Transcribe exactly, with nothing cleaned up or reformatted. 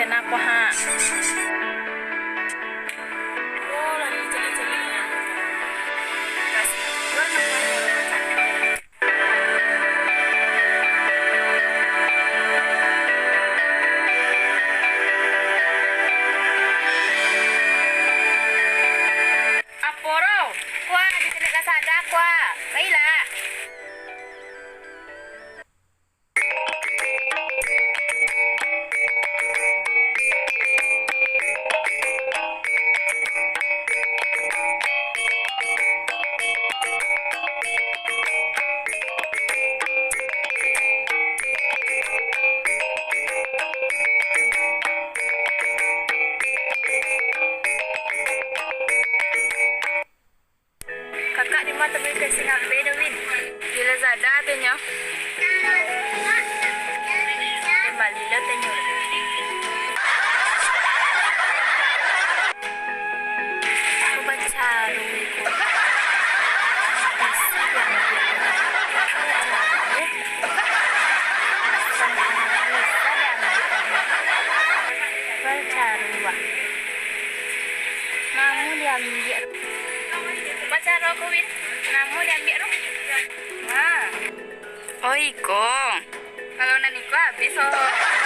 Kenapa, ha? Apo, Ro? Kua, di siko lah sadang, kua. Bailah. Kakak, di ma tabeli kasiang H P tu, Win? Di Lazada, katonyo. Bali lo, katonyo. Ko bacaro iko. Bisa diambiak. Eh. Bisa diambiak. Bacaro, wah. Namo diambiak. Bacaro ko, Win. Namo diambiak tu? Nah. Oh, iko. Kalau nan iko abih, oh.